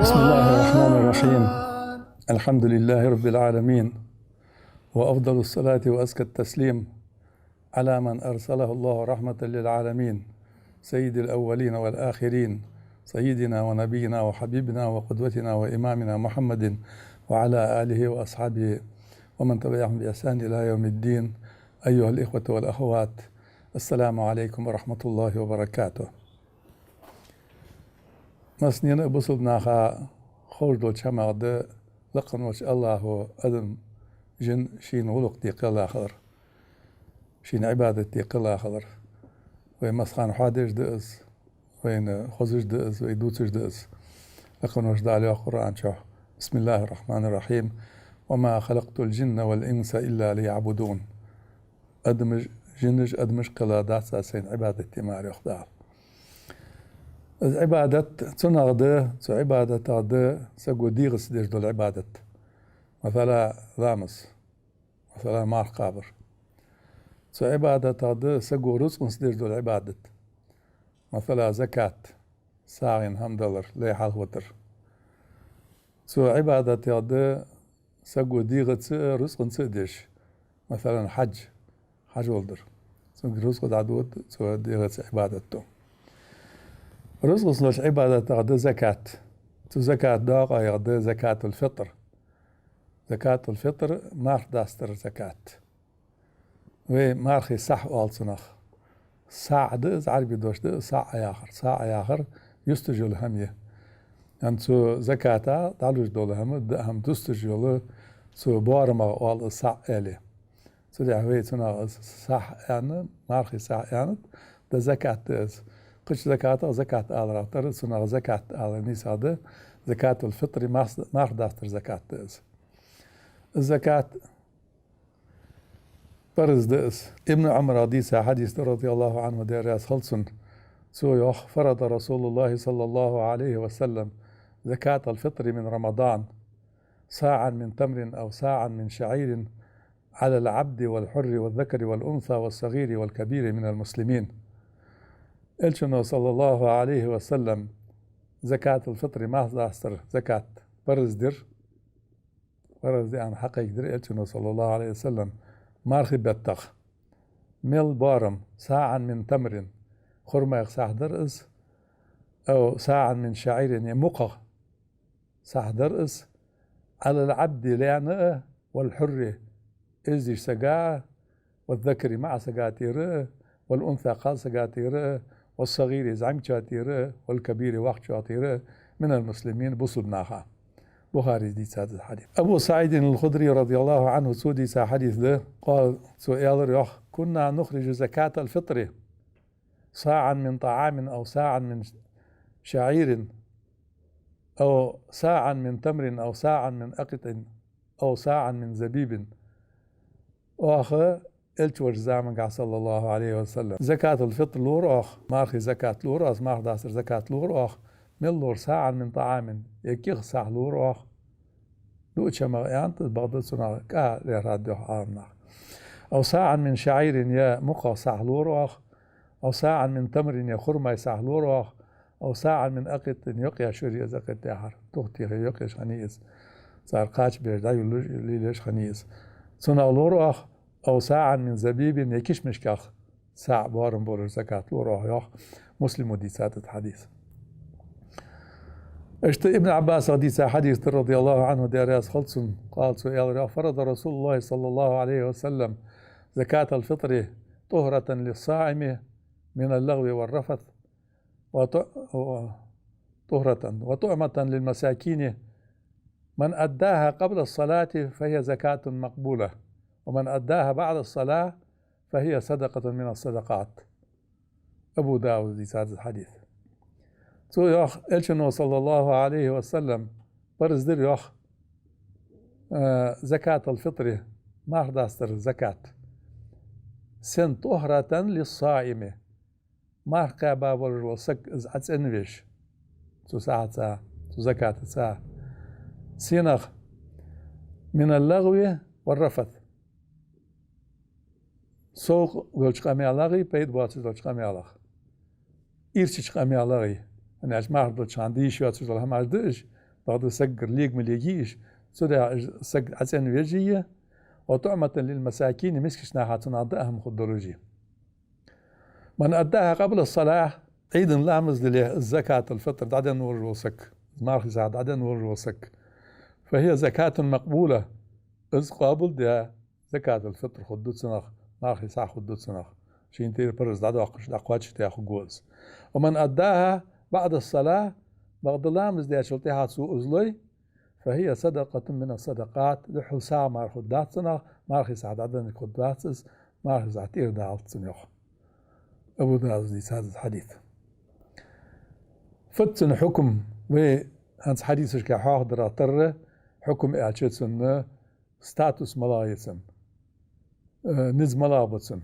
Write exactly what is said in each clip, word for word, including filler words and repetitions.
بسم الله الرحمن الرحيم. الحمد لله رب العالمين، وأفضل الصلاة وأزكى التسليم على من أرسله الله رحمة للعالمين، سيد الأولين والآخرين، سيدنا ونبينا وحبيبنا وقدوتنا وإمامنا محمد، وعلى آله وأصحابه ومن تبعهم بإحسان إلى يوم الدين. أيها الإخوة والأخوات، السلام عليكم ورحمة الله وبركاته. Массанена а бусалба наха ховш долча хӀамах да лакха волча АллахӀо адам, жин шийна гӀулакх де кхелла хилар, шийна Ӏибадат де кхелла хилар. Вай массахана хьадеш да из, вайна хозаш да из, вай дувцаш да из. Лакха волча Дала йоах Къуръан чу: بسم الله الرحمن الرحيم. وما خلقت الجن والإنس إلا ليعبدون. Адамаш, жинаш, адамаш кхелла дац Аз Сайна Ӏибадат де мара, йоах Дала. Из Ӏибадат цунах да, цу Ӏибадатах да саго дегӀаца деш дола Ӏибадат. Масала, ламаз, масала, марха кхабар. Цу Ӏибадатах да саго рузкъанца деш дола Ӏибадат. Масала, закат, сагӀийна хӀама далар, лай хьалхавитар. Цу Ӏибадатах да саго дегӀаца а, рузкъанца а деш. Масала, хьадж, хьажол дар. Цунга рузкъа дӀадода, цу дегӀаца Ӏибадат ду. Рузкъанца долча Ӏибадатах да закат. Цу заката докъаех да закатул-фитӀр. Закатул-фитӀр — марха дастара закат. Вай мархий сахь оал цунах. СаӀ да из, Ӏарбий дош да из саӀ яхар. СаӀ яхар юсташ йола хӀама я. ХӀанз цу заката дӀалуш дола хӀама, даа хӀама дусташ йола, цу боарамах оал из саӀ аьле. Цудухьа вай цунах из сахь аьнна, мархий сахь аьннад, да закат да из. Кхыча закатах закат аларах тара, цунах закат ала нийса да, закатул-фитӀр, марх-, марха дастара закат да из. Из закат парз да из. Ибн Ӏумарах дийца хьадис да, رضي الله عنه, Даьла раьза хилва цунна. Цо йоах: فرض رسول الله صلى الله عليه وسلم زكاة الفطر من رمضان صاعا من تمر أو صاعا من شعير على العبد والحر والذكر والأنثى والصغير والكبير من المسلمين. Элчано, صلى الله عليه وسلم, закатул-фитӀр, марха дастара закат парз дир. Парз даьнна хьакхайкадир Элчано, صلى الله عليه وسلم, мархий беттах. Мел боарам: صاعا من تمر, хурмайх сахь дар из, أو صاعا من شعير, е мукхах сахь дар из, على العبد, лаьна а, والحر, эздийча сага а, والذكر, маӀа сага тӀера а, والأنثى, кхалсага тӀера а, والصغير, зӀамигача тӀера а, والكبير, воккхачоа тӀера а, من المسلمين, бусалба наха. Бухарис дийцад из хьадис. Абу СаӀид ал-Худрий, رضي الله عنه, цо дийца хьадис да, قال, цо аьлар, йоах: كنا نخرج زكاة الفطر صاعا من طعام أو صاعا من شعير أو صاعا من تمر أو صاعا من أقط أو صاعا من زبيب. Оаха Элча волча замангахь, صلى الله عليه وسلم, закатул-фитӀр лора оаха, мархий закат лора оаха, марха дастара закат лора оаха, мел лора: صاعا من طعام, е кӀига сахь лора оаха. Дуача хӀамах аьннад из, бакъда цунах кӀа лаьрхӀад, йоах Ӏаламнаха. أو صاعا من شعير, е мукхах сахь лора оаха, أو صاعا من تمر, е хурмай сахь лора оаха, أو صاعا من أقط, йокъа шура я из акъит яхар, тух техе йокъа шура хиннай из. Цар кхача бераш дӀайолалуш, лелаеш хиннай из. Цунах лора оаха, أو صاعا من زبيب, е кишмишках саӀ боарам болаш закат лора оаха, йоах. Муслимо дийцад из хьадис. Иштта Ибн Ӏаббасах дийца хьадис да, رضي الله عنه, Даьла раьза хилва цунна, قال, цо аьлар, йоах: فرض رسول الله صلى الله عليه وسلم زكاة الفطر طهرة للصائم من اللغو والرفث وط-، طهرة وطعمة للمساكين، من أداها قبل الصلاة فهي زكاة مقبولة، ومن أداها بعد الصلاة فهي صدقة من الصدقات. Абу Дауд дийцад из хьадис. Цо йоах, Элчано, صلى الله عليه وسلم, парз дир, йоах, э, закатул-фитӀр, марха дастара закат. Сен? طهرة للصائم. Марха кхаьба волаш вола саг из Ӏа цӀенвеш, цу сахьаца, цу закатаца. Сенах? من اللغو والرفث. Сов долча къамаьлагӀи, пайда боацаш долча къамаьлагӀа. Ирчача къамаьлагӀи. ХӀана аьлча марха диллача хана де йиш йоацаш дола хӀамаш да уж, бакъда сагагара лега ма легий уж, цудухьа уж саг ӀацӀенвеш а я, وطعمة للمساكين, мискача наха цунах даа хӀама хургдолаш я. من أداها قبل الصلاة, Ӏийда ламаз дале, из زكاة الفطر дӀаденна волаш вола саг, из мархий сахь дӀаденна волаш вола саг, فهي زكاة مقبولة, из къоабалдаь زكاة الفطر хургда цунах, мархий сахь хургда цунах. Шийна тӀера парз дӀадоаккхаш, дӀакхоачашдаь хургва из. ومن أداها بعد الصلاة, бакъда ламаз даьчул тӀехьагӀа цо из лой, فهي صدقة من الصدقات, духхьал сагӀа мара хургдац цунах, мархий сахь дӀаденнарг хургдац из, мархий сахь тӀера далац цунна, йоах. Абу Давуда дийцад из хьадис. Фуд цун хьукм? Вай хӀанз хьадисашка хьоахадарах тарра, хьукм аьлча цун статус малагӀа я цун, э, низ малагӀа ба цун.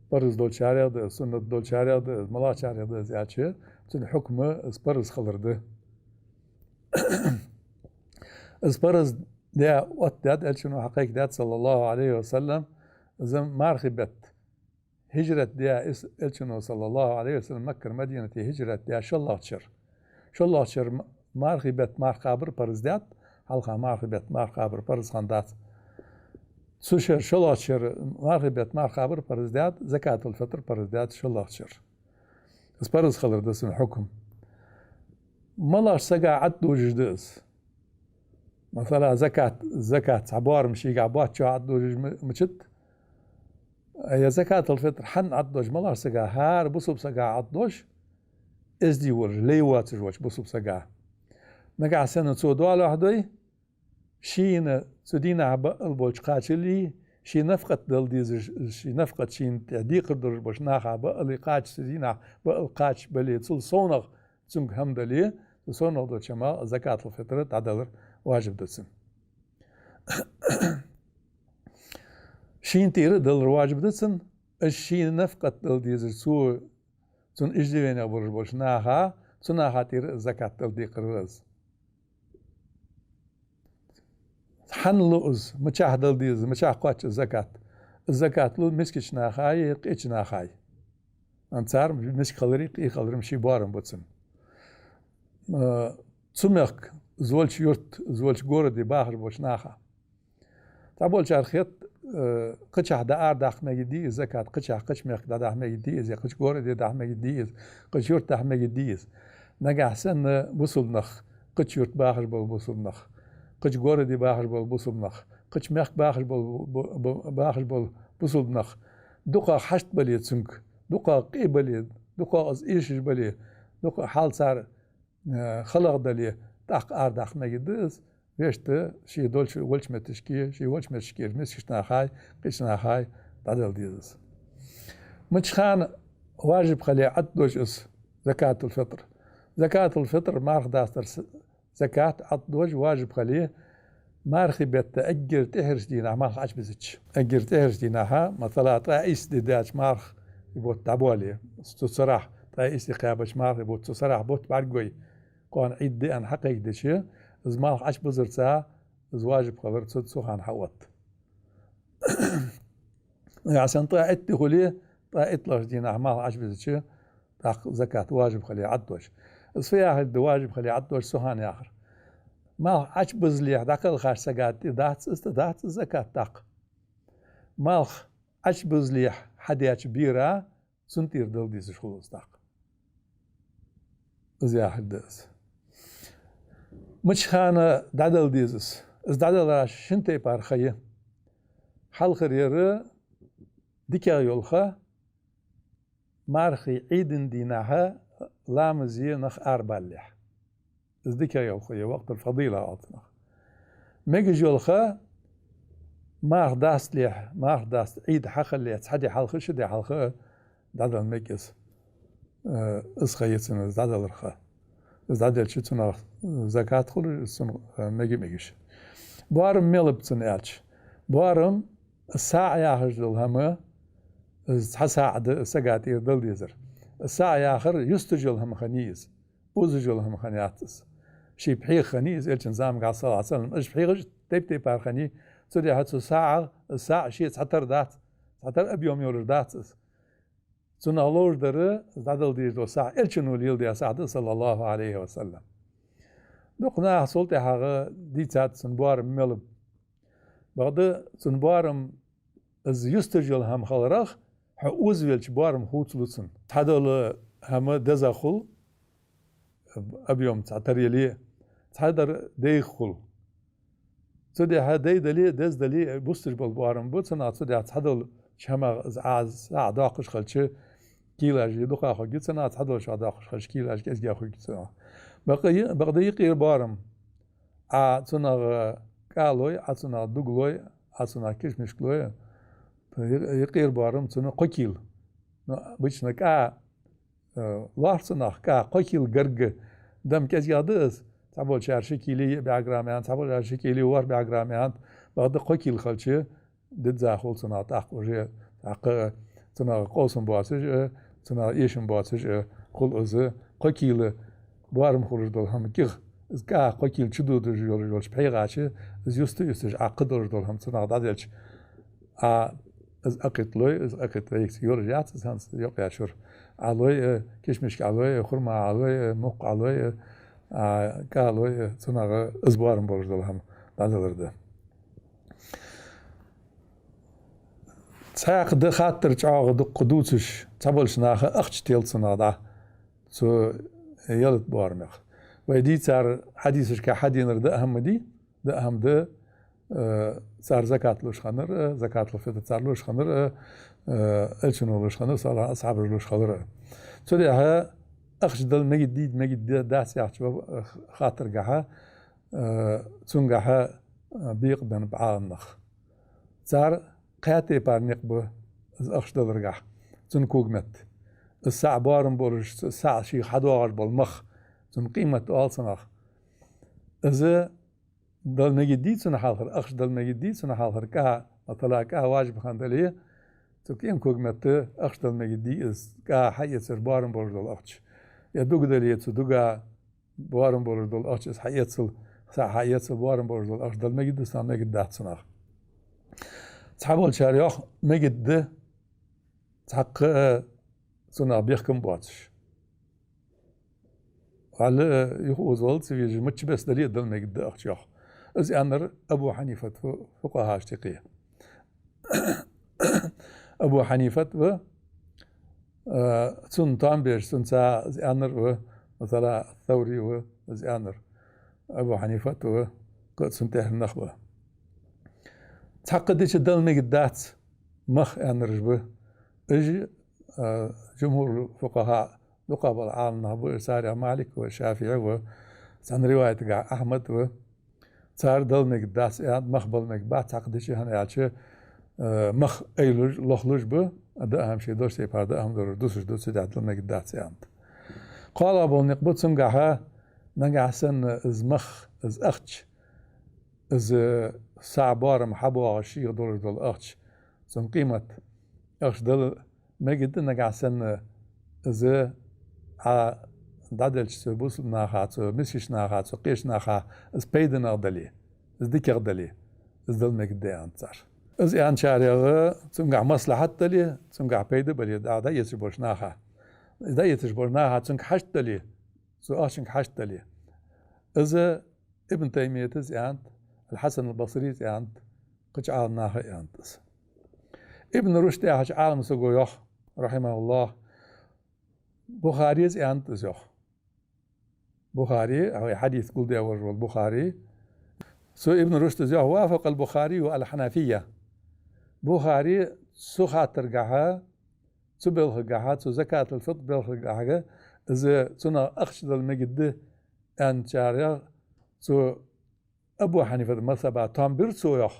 Парз долчарех да из, суннат долчарех да из, малагӀчарех да из аьлча, цун хьукм из парз хилар да. Из парз даь оттадаьд, Элчано хьакхайкадаьд, صلى الله عليه وسلم, из мархий бетта хӀижрат даь, из Элчано, صلى الله عليه وسلم, Маккара Мадинате хӀижрат даь шоллагӀча шера. ШоллагӀча шера м-, мархий бетта марха кхабар парз даьд, хьалха мархий бетта марха кхабар парз хиннадац. Цу шера, шоллагӀча шера мархий бетта марха кхабар парз даьд, زكاة الفطر парз даьд шоллагӀча шера. Из парз хилар да цун хьукм. МалагӀча сага ӀотӀадожаш да из? Масала, закат, закат, цхьа боарам шийгахьа боацачоа ӀотӀадожаш ма-, мичад? Е زكاة الفطر хьан ӀотӀадош, малагӀча сага? ХӀара бусалба сага ӀотӀадош, эздий волаш, лай воацаш волча бусалба сага. Нагахьа санна цо доалахь дой, шийна цу дийнахьа баал болча кхачаллий, ший нафакъат дала дезаш, ший нафакъат шийна тӀа декхар долаш болча наха баалий кхача, цу дийнахьа баал кхача бале, цул совнагӀа цунга хӀама дале, цу совнагӀа долча хӀамах زكاة الفطر дӀадалар важиб да цунна. Шийна тӀера а далар важиб да цунна, из шийна нафакъат дала дезар цо, цун иждивенех болаш болча наха, цу наха тӀера а закат дала декхар ва из. Хьан лу из, мичахьа дала деза, мичахьа кхоач из закат? Из закат лу мискача нахаи, къеча нахаи. Ан цар миска хилари, къе хилари ший боарам ба цунна. Э, цу мехка, из волча юрта, из волча городе бахаш болча наха. Цхьаболчар хет, э, кхычахьа дӀаарадаккха мегаргдий из закат, кхычахьа, кхыча мехка дӀадахьа мегаргдий из, е кхыча городе дахьа мегаргдий из, кхыча юрта дахьа мегаргдий из. Нагахьа санна бусалба нах, кхыча юрта бахаш бола бусалба нах, кхыча городе бахаш бола бусалба нах, кхыча мехка бахаш бола бу-, бу-, бахаш бола бусалба нах, дукхагӀа хьашт бале цунга, дукхагӀа къе бале, дукхагӀа из эшаш бале, дукха хьал цар, э, халагӀа дале, тӀаккха арадаккха мегаргда из, вешта ший долча, волча метташка, ший волча метташкара мискача нахаи, къеча нахаи дӀадала деза из. Мича хана важиб хиле ӀотӀадош из زكاة الفطر? زكاة الفطر, марха дастара с-, закат ӀотӀадош важиб хиле, мархий бетта эггара тӀехьарча дийнахьа малх Ӏочубизача. Эггара тӀехьарча дийнахьа, масала, ткъаь ийс ди даьча мархий бутт дӀабоале, цу сарахьа, ткъаь ийс ди кхаьбача мархий бутт, цу сарахьа бутт бӀаргагой, кхоана Ӏийд да аьнна хьакхайкадича, из малх Ӏочубузарца из важиб хилар цу, цу хана хьаотт. Нагахьа санна ткъаь итт ди хуле, ткъаь иттлагӀча дийнахьа малх Ӏочубизача, тӀаккха закат важиб хиле ӀотӀадош. Из фу яхилга да важиб хиле ӀотӀадош цу хана яхар? Малх Ӏочубизалехьа дӀакхелхача сага тӀа дац из, тӀа дац из закат тӀаккха. Малх Ӏочубизалехьа хьадаьча бера цунна тӀера дала дезаш хул из тӀаккха. Из яхилга да из. Мича хана дӀадала деза из? Из дӀадалар шин тайпара ха я. Хьалхара яр дикагӀа йола ха, мархий Ӏийда дийнахьа ламазе нах арабалалехьа. Из дикагӀа йола ха я, وقت الفضيلة оал цунах. Мегаш йола ха, марха дасталехьа, марха даста Ӏийд хьахилале цхьа ди хьалха, ши ди хьалха дӀадала мег из. Э, из ха я цун, из дӀадалар ха. Из дӀаделча цунах закат хул, из цун, э, мег а мегаш. Боарам мел ба цун аьлча? Боарам саӀ яхаш дола хӀама, из цхьа саӀ да сага тӀера дала дезар. СаӀ яхар юсташ йола хӀама хиннай из. Узаш йола хӀама хиннаяц из. Ший пхьегӀа хиннай из Элчан заманга, صلى الله عليه وسلم. Уж пхьегӀаш тайп-тайпара хиннай. Цудухьа цу саӀах, саӀ ше цхьатарра дац, цхьатарра объём йолаш дац из. Цунах ловш дар из дӀадала дезаш дола сахь Элчано леладаь сахь да, صلى الله عليه وسلم. Дукха наха цул тӀехьагӀа дийцад цун боарам мел ба. Бакъда цун боарам из юсташ йола хӀама хиларах, хьо озавелча боарам хувцалу цун. Цхьадола хӀама деза хул, объём цхьатарра яле, цхьадар дайха хул. Цудухьа дай дале, деза дале, бусташ бола боарам ба, цунах цудухьа цхьадолча хӀамах из Ӏа, из Ӏа доаккхаш хилча, килаш дукха хургья цунах, цхьадолчох доаккхаш хилча, килаш кӀезига хургья цунах. Бакъда, бакъда юкъера боарам. Ӏа цунах кӀа лой, Ӏа цунах дог лой, Ӏа цунах кишмишк лой, ю-, юкъера боарам цун кхо кила. Ну, обычно кӀа, э, лоархӀ цунах кӀа, кхо кила гаргга дам кӀезигагӀа да из, цхьаболчар ши кила йиъ бӀаь грамм аьннад, цхьаболчар ши кила ворхӀ бӀаь грамм аьннад, бакъда кхо кила хилча, дизза хул цунах тӀаккха уже, тӀаккха цунах къовсам боацаш а, цунах эшам боацаш а хул из. Кхо кила боарам хулаш дола хӀама кӀигӀа, из кӀа кхо кила чудодаш йолаш йолча пхьегӀа чу, из юста-юсташ Ӏа кхы долаш дола хӀама цунах дӀаделча, Ӏа из акхитта лой, из акхитта вайга йолаш яц из хӀанз юкъе шура. Ӏа лой, э, кишмишк Ӏа лой, э, хурма Ӏа лой, э, мукх Ӏа лой, э, Ӏа кӀа лой, э, цунах из боарам болаш дола хӀама дӀадалар да. Цхьаькха да хаттар чӀоагӀа дукха дувцаш, цхьаболча наха ахча тел цунах дӀа, цу ялат боарамех. Вай дийцар хьадисашка хьаденар да хӀама дий, да хӀама да, э, цар закат луш хиннар, э, закатул-фитӀр цар луш хиннар, э, э, Элчано луш хиннар, сала асхьабаш луш хилар. Цудухьа ахча дала мегаш дий, мегаш дац яхача, э, хаттаргахьа, э, цунгахьа, э, бекъабеннаб Ӏаламнах. Цар кхаь тайпара никъ ба из ахча даларгахьа, цун когаметта. Из сахь боарам болаш, сахь шийга хьадоагӀаш бола мах, цун къемат оал цунах. Из дала мегаш дий цунна хьалхара, ахча дала мегаш дий цунна хьалхара, кӀа, масала, кӀа важиб хинна дале, цу кӀен когаметта ахча дала мегаш дий из, кӀа хьаэцаш боарам болаш дола ахча. Е дог дале, цу дога боарам болаш дола ахча из хьаэцал, сахь хьаэцал боарам болаш дола ахча дала мегаш да цунна, мегаш дац цунах. Цхьаболчар йоах, мегаш да, цхьаккха а цунах бехкам боацаш. Валлахӏи, юха озавала ца везаш, мичча беса дале а дала мегаш да ахча йоах. Из аьннар Абу Хьанифат фу-, фукъахӀашта юкъе. Абу Хьанифат ва, а, цунна тоам беш, цунца из аьннар ва, масала, Саври ва из аьннар. Абу Хьанифат ва, кхы а цунна тӀехьара нах ба. Цхьаккха дича дала мегаш дац, мах аьннараш ба. Уж, а, жумхӀур фукъахӀа дукха бола Ӏаламнах ба, царех Малик ва, ШафиӀи ва, цхьан риваятагахь Ахьмад ва. Цар дала мегаш дац аьннад, мах бала мегаш бац, цхьаккха дича, хӀана аьлча, а, мах айлуж, лохлуж ба, а, даа хӀама ший дош тайпара, даа хӀама долаш дусаш да, цудухьа дала мегаш дац аьннад. КхоалагӀа бола никъ ба цунгахьа, нагахьа санна из мах, из ахча, из сахь боарам хьабоагӀаш шийга долаш дола ахча, цун къемат, ахча дала мегаш да нагахьа санна из Ӏа дӀаделча цу бусалба наха, цу мискача наха, цу кхеча наха, из пайданагӀа дале, из дикагӀа дале, из дала мегаш да аьннад цар. Из аьнначарех цунгахь маслахьат дале, цунгахь пайда бале, дӀа-, дӀаэцаш болча наха, дӀаэцаш болча наха цунга хьашт дале, цу ахчанга хьашт дале. Из Ибн Таймиятас аьннад, Аль-Хьасан аль-Басрис аьннад, кхыча Ӏаламнаха аьннад из. Ибн Рушд яхача Ӏаламсаго йоах, рахьимахӀуллахӀ, Бухарис аьннад из йоах. Бухари, вай хьадис гулдаь волаш вола Бухари. Цу Ибн Рушдас йоах: وافق البخاري الحنفية. Бухари цу хаттаргахьа, цу белхагахьа, цу закатул-фитӀр белхагахьа, из цунах ахча дала мегаш да аьнначарех, цу Абу Хьанифата мазхӀаба тоам бир цо йоах.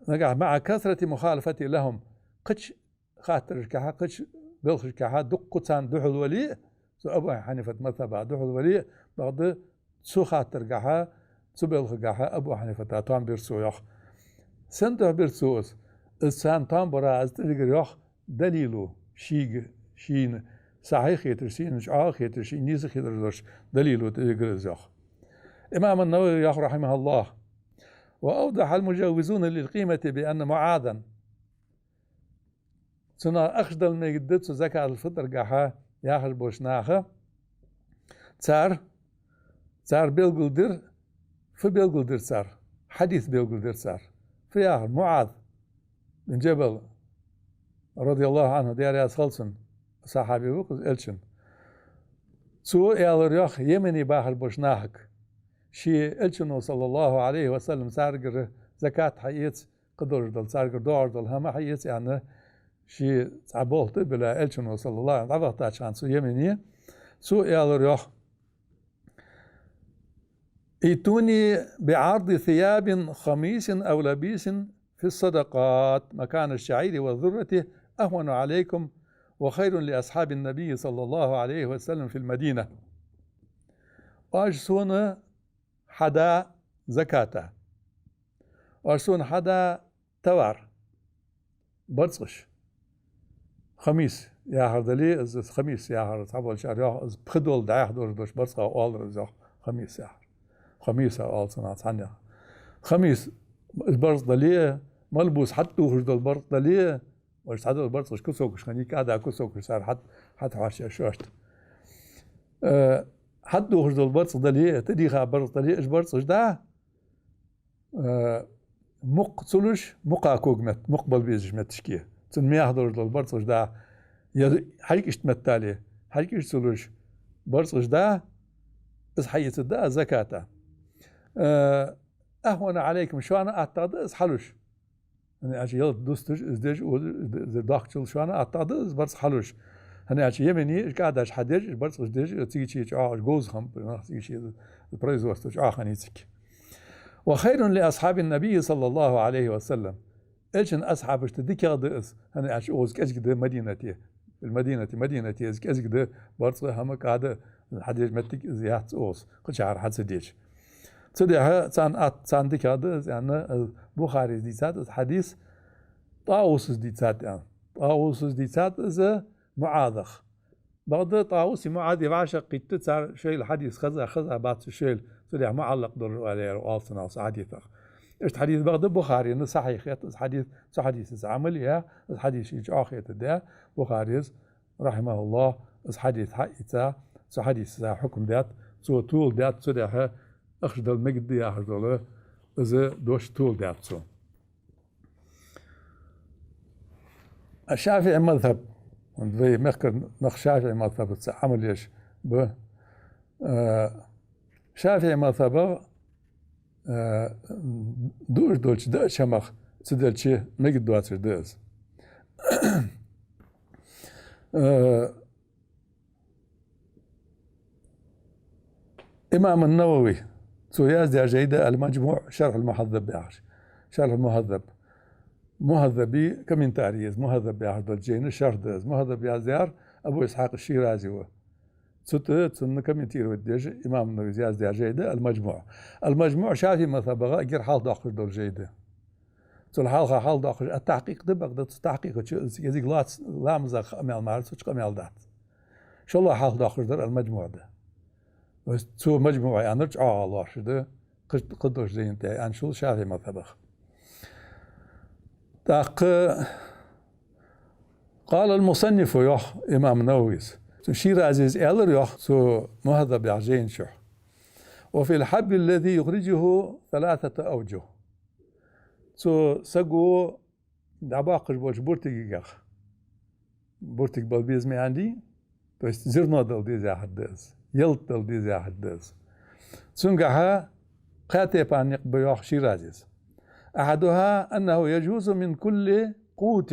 Нагахь مع كثرة مخالفته لهم. Кхыча хаттарашкахьа, кхыча белхашкахьа дуккха царна духьал вале а, цу Абу Хьанифата мазхӀаба духьал вале а, бакъда цу хаттаргахьа, цу белхагахьа Абу Хьанифата тоам бир цо йоах. Сен духьал бир цо из? Из царна тоам бара из тӀавигар йоах далило, шийга, шийна сахьихь хеташ, шийна чӀоагӀа хеташ, шийна нийса хеташ долаш далило тӀавигар из йоах. Имам ан-Навави йоах, рахьимахӀуллахӀ: وأوضح المجوزون للقيمة بأن معاذا Цунах ахча дала мегаш да цу закатул-фитргахьа яхаш болча наха. Цар, цар белгалдир, фу белгалдир цар? Хьадис белгалдир цар. Фу яхар? МуӀаз бин Джабал, радияллаху Ӏанху, Даьла раьза хилва цунна, сахьаби ва-кх из Элчан. Цо аьлар йоах Йемене бахаш болча нахага, ший Элчано, саллаллаху Ӏалайхи ва саллам, царгара закат хьаэца, кхыдолаш дола, царгара доагӀаш дола хӀама хьаэца аьнна, ший цхьа болх тӀа а биллав Элчано, саллаллаху Ӏалайхи ва саллам, дӀавахийтача хана цу Йемене. Цо аьлар йоах: «ائتوني بعرض ثياب خميص أو لبيس في الصدقات مكان الشعير والذرة أهون عليكم وخير لأصحاب النبي صلى الله عليه وسلم في المدينة». Оаш сона хьада заката. Оаш сона хьада товар, барзкъаш. Хамис яхар дале, из, из хамис яхар, цхьаболчар йоах, из пхи дола дӀаьха долаш дола барзкъах оалар из, йоах, хамис яхар. Хамиса оал цунах цхьаннех. Хамис, из барзкъа дале, малбус, хьатӀадувхаш дола барзкъа дале, оаш цхьадола барзкъаш кусокаш хиннай, кӀада кусокаш цар хьат-, хьатӀахьош шоашта. Э, хьатӀадувхаш дола барзкъа дале, тӀадийха барзкъа дале, уж барзкъаш да, э, мукх ца луш, мукха кога метта, мукх бала безача метташка. Цун мехь долаш дола барзкъаш да, е хьажкӀашта метта дале, хьажкӀаш ца луш, барзкъаш да, из хьаэцаргда аз заката. Э, أهون عليكم, шоана аттагӀа да из хьалуш. ХӀана аьлча ялат дусташ, из деш, оза, из дохкачул шоана аттагӀа да из барзкъа хьалуш. ХӀана аьлча Йемене уж кӀадаш хьадеш, уж барзкъаш деш, цига чу чӀоагӀа уж говза хиннаб, нах цига чу производство чӀоагӀа хиннай цига. وخير لأصحاب النبي صلى الله عليه وسلم. Элчан асхьабашта дикагӀа да из, хӀана аьлча укхаза кӀезига да Мадинате. Мадинате, Мадинате из кӀезига да, барзкъа, хӀама, кӀада хьадеш моттиг из яц укхаза, кхычахьара хьа ца деш. Цудухьа царна атта, царна дикагӀа да из, аьнна, Бухарес дийцад из хьадис, ТӀавусас дийцад, аьнна. ТӀавусас дийцад из МуӀазах. Бакъда ТӀавуси МуӀази вӀашагӀкхийтта, цар шоайла хьадис хеза, хеза бац шоайла, цудухьа муӀаллакъ долаш оал ер, оал цунах цу хьадисах. Иштта хьадис бакъда Бухарена сахьихь хет из хьадис, цу хьадисаца Ӏамал е, из хьадис шийна чӀоагӀа хетаргда, Бухарес, рахьимахӀуллахӀ, из хьадис хьаийца, цу хьадисаца хьукам даьд, цо толадаьд, цудухьа ахча дала мегаш да яхаш дола из дош толадаьд цо. ШафиӀий мазхӀаб. Вай мехкара нах ШафиӀий мазхӀабаца Ӏамал еш ба. Э, ШафиӀий мазхӀабах, э, дуаш долча даьча хӀамах ца делча мегаш доацаш да из. Э, Имам ан-Навави, цо яздаь жей да Аль-МаджмуӀ шархӀ аль-МухӀаззаб яхаш. ШархӀ аль-МухӀаззаб. МухӀаззаба комментарий я из, МухӀаззаб яхаш долча жейна шархӀ да из. МухӀаззаб яздаьр Абу Исхьакъ аш-Ширази ва. Цу тӀа цунна комментировать деш имам ан-Нававис яздаь жей да Аль-МаджмуӀ. Аль-МаджмуӀ ШафиӀий мазхӀабах эггара хьалха доаккхаш дола жей да. Цул хьалха хьалха доаккхаш а Тахькъикъ да, бакъда цу Тахькъикъа чу из кӀезига лоаца ламазах къамаьл мара, цу чу къамаьл дац. ШоллагӀа хьалха доаккхаш дар Аль-МаджмуӀ да. То есть цо МаджмуӀ аьннар чӀоагӀа лоархӀаш да, кхы, кхыдолча жейна тӀа аьнначул ШафиӀий мазхӀабах. ТӀаккха قال المصنف, йоах имам Нававис. Цу Ширазис аьлар йоах цу МухӀаззаб яхача жейна чу: «وفي الحب الذي يخرجه ثلاثة أوجه». Цу саго дӀабоаккхаш болча буртигагахь. Буртиг бала беза ма аьннадий, то есть зерно дала деза яхар да из, ялат дала деза яхар да из. Цунгахьа кхаь тайпан никъ ба йоах Ширазис. «أحدها أنه يجوز من كل قوت».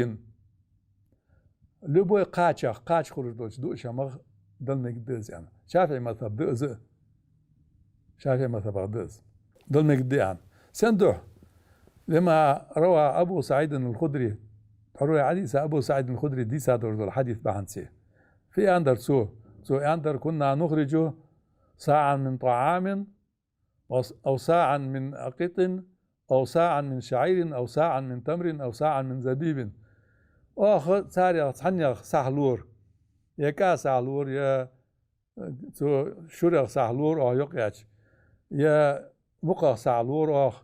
Любой кхачах, кхача хулаш долча дуаш хӀамах дала мегаш да из аьнна. ШафиӀий мазхӀаб да из. ШафиӀий мазхӀабах да из. Дала мегаш да аьнна. Сен духьа? «لما روى أبو سعيد الخدري». Тхьовра вай хьадис Абу СаӀид аль-Худри дийца долаш дола хьадис бахьанца. Фу аьннадар цо? Цо аьннадар: «كنا نخرج صاعا من طعام أو صاعا من أقط أو صاعا من شعير أو صاعا من تمر أو صاعا من زبيب». Оаха царех цхьаннех сахь лора, е кӀа сахь лора, е цу шурех сахь лора оаха йокъаеча, е мукхах сахь лора оаха,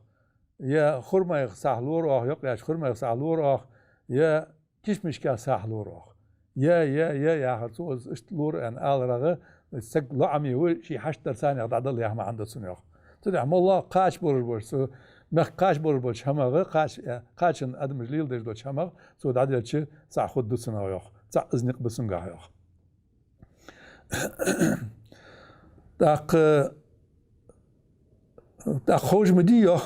е хурмайх сахь лора оаха йокъаеча, хурмайх сахь лора оаха, е кишмашка сахь лора, йоах. Я, я, я, яхар цо, из иштта лора аьнна аларах, саг лоӀаме ва, ший хьашт дар царнех дӀадала яха маӀан да цун, йоах. Цудухьа моллагӀа кхача болаш болча, цу мехка кхача болаш болча хӀамах, кхача, кхачан адамаш леладеш долча хӀамах цо дӀаделча цхьа хургда цунах, йоах. Цхьа из никъ ба цунгахь, йоах. ТӀаккха, тӀаккха ховш ма дий, йоах.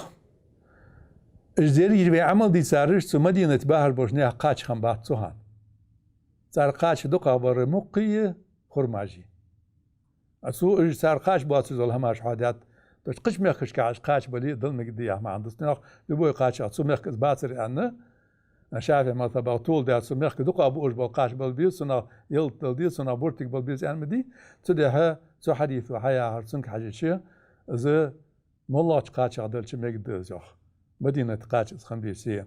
Уж дерригаш вай Ӏамал дийцараш цу Мадинате бахаш болча наьха кхача хиннабац цу хана. Цар кхача дукхагӀбар мукхий, хурмаши. А цо уж цар кхача боацаш дола хӀамаш хьоадаьд. То есть кхыча мехкашка уж кхача бале а, дала мегадда яха маӀан да цун, йоах, любой кхача, цу мехка из бацар аьнна, ШафиӀий мазхӀабах толадаьр, цу мехка дукхагӀа буаш бола кхача бала беза, цунах ялат дала деза, цунах буртиг бала беза аьнна ма дий. Цудухьа цу хьадисо хьаяхар, цунга хьежача, из моллагӀча кхачах далча мегадда из, йоах. Мадинате кхача из хинна беце.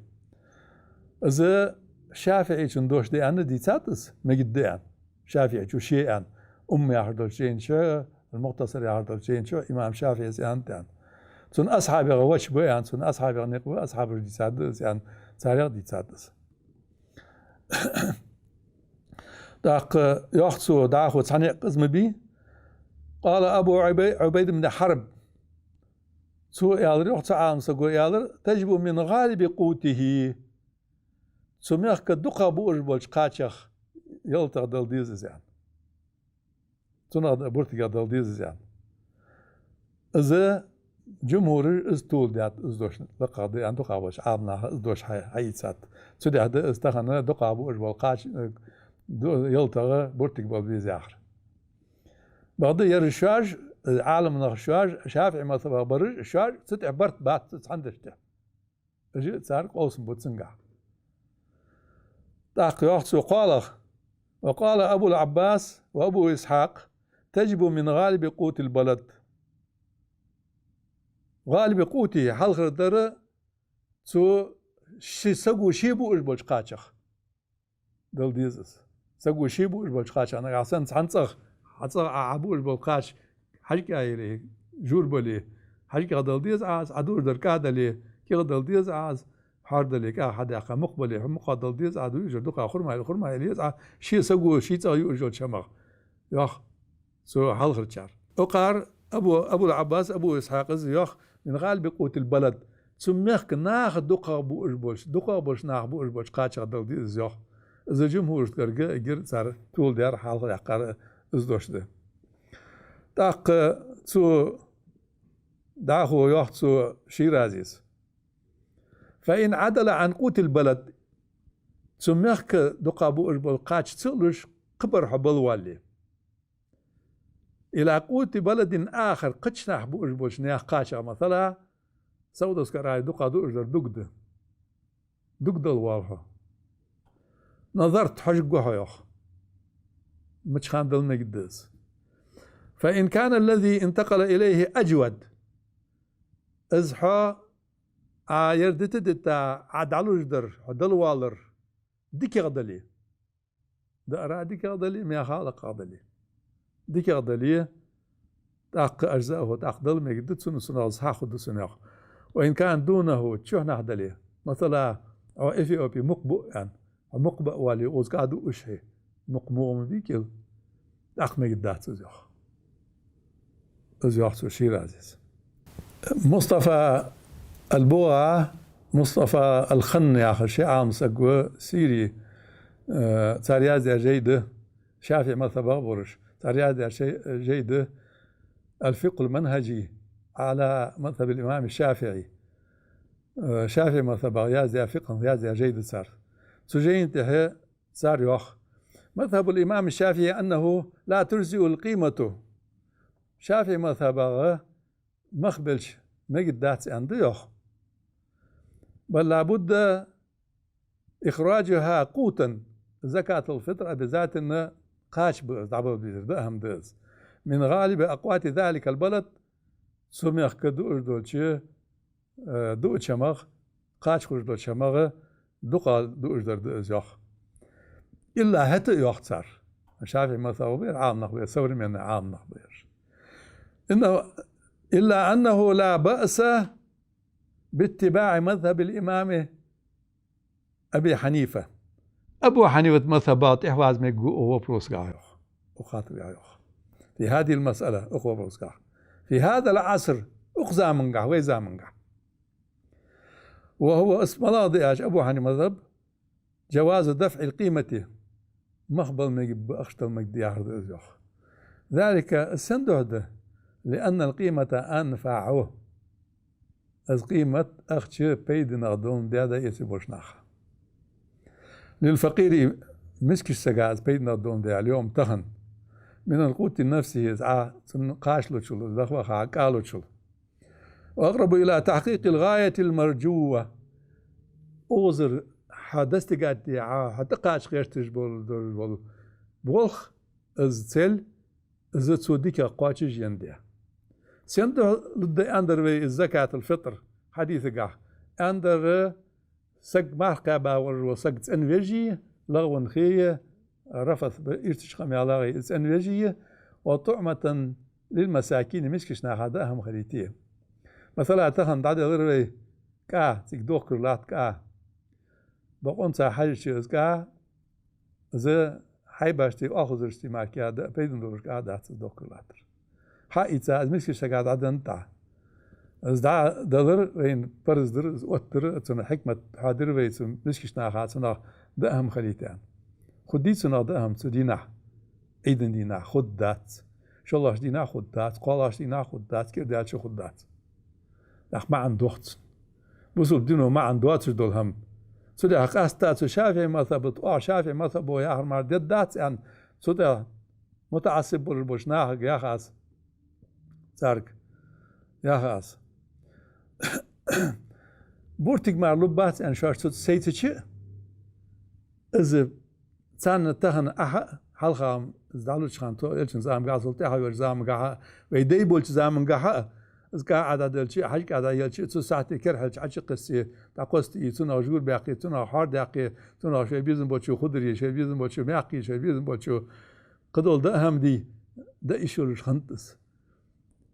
Из ШафиӀийчун дош да аьнна дийцад из, мегадда аьнна. ШафиӀийчо ше аьнна. Ум яхаш долча жайна чу, Ал-Мухтасар яхаш долча жайна чу имам ШафиӀийс аьннад аьнна. Цун асхьабех вач ба аьнна, цун асхьабех никъ ба, асхьабаша дийцад из аьнна, царех дийцад из. ТӀаккха йоах цо, дӀахо цхьа никъ из ма бий. قال أبو عبي-، عبيد بن حرب. Цо аьлар, йоах, цу Ӏаламсаго аьлар: تجب من غالب قوته. Цу мехка дукхагӀа буаш болча кхачах, ялатах дала деза из аьнна. Цунах да-, буртигах дала деза из аьнна. Из жумхӀураша из толадаьд, из дош лакхагӀа да аьнна, дукхагӀа болча Ӏаламнаха из дош хьа-, хьаийцад. Цудухьа да из тахан дукхагӀа буаш бола кхача, э, ду-, ялатах буртиг бала беза яхар. Бакъда ераш шоаш, э, Ӏаламнах шоаш, ШафиӀий мазхӀабах бараш шоаш, цу тӀа барт бац цхьан деша тӀа. Уж цар къовсам бу цунгахь. ТӀаккха йоах цо кхоалагӀа: وقال أبو العباس وأبو إسحاق تجب من غالب قوت البلد. غالب قوته хьалхара дар цу ши-, саго ше буаш болча кхачах дала деза из. Саго ше буаш болча кхачах, нагахь санна цхьан цӀагӀа, хьа цӀагӀа Ӏа, Ӏа буаш бола кхача хьажкӀа яле, жур бале, хьажкӀа дала деза Ӏа из, Ӏа дуаш дар кӀа дале, кӀа дала деза Ӏа из, хьор дале, кӀа хьадаьккха мукх бале, хьо мукх дала деза Ӏа, дуаш дар дукха хурма яле, хурма яле еза Ӏа, ше саго, ший цӀагӀа юаш йолча хӀамах. Йоах цу хьалхарчар. Укхар Абу, Абул-Ӏаббас, Абу Исхьакъ из йоах: من غالب قوت البلد. Цу мехка наха дукхагӀа буаш болча, дукхагӀа болча наха буаш болча кхачах дала деза из, йоах. Из жумхӀурашта гарга, эггара цар толадаьр, хьалха яьккхар из дош да. ТӀаккха цу дӀахо йоах цу Ширазис: فإن عدل عن قوت البلد. Цу мехка дукхагӀа буаш бола кхача ца луш, кхыбар хьо бала валле. إلى قوت بلد آخر, кхыча наха буаш болча наьха кхачах, масала, Саудовская Аравия дукха дуаш дар дуг да. Дуг дала воал хьо. نظرت, хьожаргва хьо, йоах. Мича хана дала мегадда из. فإن كان الذي انتقل إليه أجود. Из хьо, Ӏа ер дита-дита, Ӏа дӀалуш дар, хьо дала воаллар дикагӀа дале. Даар а дикагӀа дале, мехах а лакхагӀа дале. ДикагӀа дале, тӀаккха ажзааху, тӀаккха дала мегадда цунна, цунах из хьахургда цунна, йоах. وإن كان دونه, чухьнахьа дале. Масала, Ӏа Эфиопе мукх буъ аьнна, Ӏа мукх баа воалле, укхаза кӀа дуаш хье, мукх мугӀа ма бий кӀел, тӀаккха мегаддац из, йоах. Из йоах цу Ширазис. Мустафа аль-БугӀа, Мустафа аль-Ханн яхаш ши Ӏаламсаг ва Сири, э, цар яздаь жай да, ШафиӀий мазхӀабах бараш, цар яздаь шай-, жай да الفقه المنهجي على مذهب الإمام الشافعي. Э, ШафиӀий мазхӀабах яздаь фикъхӀ яздаь жай да цар. Цу жайна тӀа цар йоах: مذهب الإمام الشافعي أنه لا تجزئ القيمة. ШафиӀий мазхӀабах мах белча мегаддац аьнна да, йоах. بل لا بد إخراجها قوتا, زكاة الفطر обязательно кхача ба из, дӀабала безар да, ахӀам да из. من غالب أقوات ذلك البلد, цу мехка дуаш долча э, дуача хӀамах, кхача хургдолча хӀамах дукха дуаш дар да из, йоах. Илла хӀаьта а йоах цар. ШафиӀий мазхӀабах ба ер Ӏаламнах, ба ер современный Ӏаламнах ба ер. إنه، إلا أنه لا بأس باتباع مذهب الإمام أبي حنيفة. Абу Хьанифата мазхӀабах тӀехьаваза мегаргва укх вопросагахьа, йоах. Укх хаттарагахьа, йоах. في هذه المسألة, укх вопросагахьа. في هذا العصر, укх замангахьа, вай замангахьа. وهو, из малагӀа да аьлча, Абу Хьанифата мазхӀаб, جواز دفع القيمة, мах бала мегаргба, ахча дала мегаргда яхар да из, йоах. ذلك, из сен духьа да? لأن القيمة أنفع. Из къимат, ахча пайданах доландаь да эцарболча наха. للفقير, мискача сага из пайданах доландаь, اليوم, тахан, من القوت نفسه, из Ӏа цунна кхачалучул, из даха ваха Ӏа кӀалучул. وأقرب إلى تحقيق الغاية المرجوة. Укхазара хьа достигать де, хьа, хьа тӀакхача гӀерташ бола, долаш бола болх, из цель, из цу диках кхоачашъенна да. Сен духьа лургда аьннадар вай из закатул-фитӀр хьадисагахьа? Аьннадар, саг марха кхаьба волаш вола саг цӀенвежий, лагӀван хий, рафас, ба-, ирчача къамаьлагӀий цӀенвежий, وطعمة للمساكين, мискача наха даа хӀама хилийте. Масала, тахан дӀаделар вай кӀа, цига дохкаш латт кӀа. Бокъонца хьажача, из кӀа, из хьайбашта, оалхазарашта мара кӀа да, пайдана долаш кӀа дац, из дохкаш латтар. Хьаийца, из мискача сага дӀаденна тӀа. Из дӀадалар вайна парз дар, из оттадар, цун хьикмат хьоадир вай, цу мискача наха, цунах даа хӀама хилийта аьнна. Хургдий цунах даа хӀама цу дийнахьа? Ӏийда дийнахьа хургдац. ШоллагӀча дийнахьа хургдац, кхоалагӀча дийнахьа хургдац, кӀира даьлча хургдац. ТӀаккха маӀан доах цун. Бусалба дино маӀан доацаш дола хӀама. Цудухьа къаьстта цу ШафиӀий мазхӀаба, оаха ШафиӀий мазхӀабо яхар мара дергдац аьнна, цудухьа мутаӀассиб болаш болча нахага ях аз. Царга ях аз. Буртиг мара лургбац аьнна шоаш цу тӀа сайцача, из царна тахан ахьа а, хьалха из дӀалуча хана, тхо Элчан замангахьа, цул тӀехьа йолча замангахьа а, вай дай болча замангахьа а, из кӀа Ӏа дӀаделча а, хьажкӀа дӀаелча а, цу сахьате керхьалча Ӏочукхессае, дӀакхоссае, цунах жур баьккхе, цунах хьор даьккхе, цунах шоай безам болчо худар е, шоай безам болчо маькх е, шоай безам болчо кхыдола даа хӀама де, даа йиш йолаш хиннад из.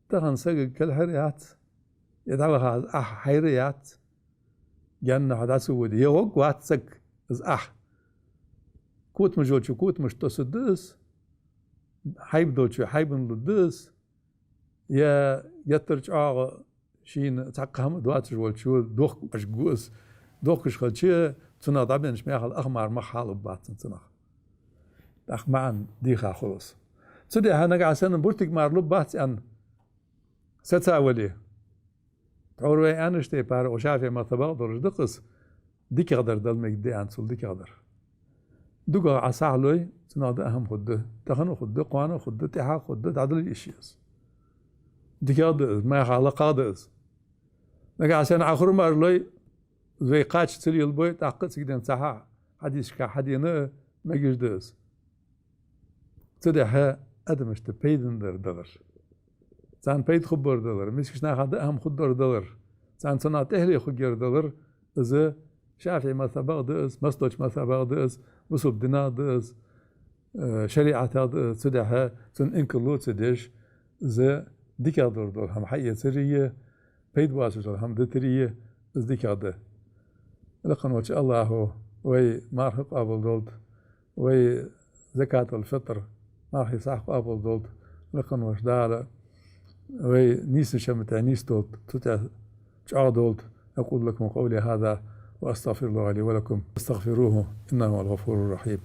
Тахан сагага калхара яц, е дӀаваха из ахьа хьайра яц, гаьна хьо дӀа ца воде, е гӀоргвац саг из ахьа. Котамаш йолчо котамашта тоссаргда из, хьайба долчо хьайбана лургда из, е геттара чӀоагӀа шийна цхьаккха хӀама доацаш волчо дохкаш гу из. Дохкаш хилча, цунах дӀабеннача мехала ах мара мах хьалургбац цунах. ТӀаккха маӀан дийха хул из. Цудухьа нагахьа санна буртиг мара лургбац аьнна саца вале, тхьовра вай аьннача тайпара, укх ШафиӀий мазхӀабах долаш да-кх из, дикагӀдар дала мегаргда аьнна, цул дикагӀдар. ДугагӀа Ӏа сахьлой, цунах даа хӀама хургда, тахан а хургда, кхоана а хургда, тӀехьа а хургда, дӀадала йиш я из. ДикагӀа да из, маьха лакхагӀа да из. Нагахьа санна Ӏа хурмаш лой, вай кхача ца лелабой, тӀаккха а цига денз цхьа хьадисашка хьадена а мегаш да из. Цудухьа адамашта пайдана дар далар, царна пайда хургбар далар, мискача наха даа хӀама хургдар далар, царна цунах тӀехьале хургьяр далар, из ШафиӀий мазхӀабах да из, массадолча мазхӀабах да из, бусалба динах да из, э, шариӀатах да из. Цудухьа цунна инкарло ца деш, из дикагӀдар дола хӀама хьаэцари, пайда боацаш дола хӀама дитари из дикагӀа да. Лакха волча АллахӀа вай марха къоабал долда, вай закатул-фитӀр мархий сахь къоабал долда. Лакха волча Дала вай нийсача хӀаман тӀа нийсдолда, цу тӀа чӀоагӀдолда. أقول لكم قولي هذا وأستغفر الله لي ولكم، فاستغفروه إنه هو الغفور الرحيم.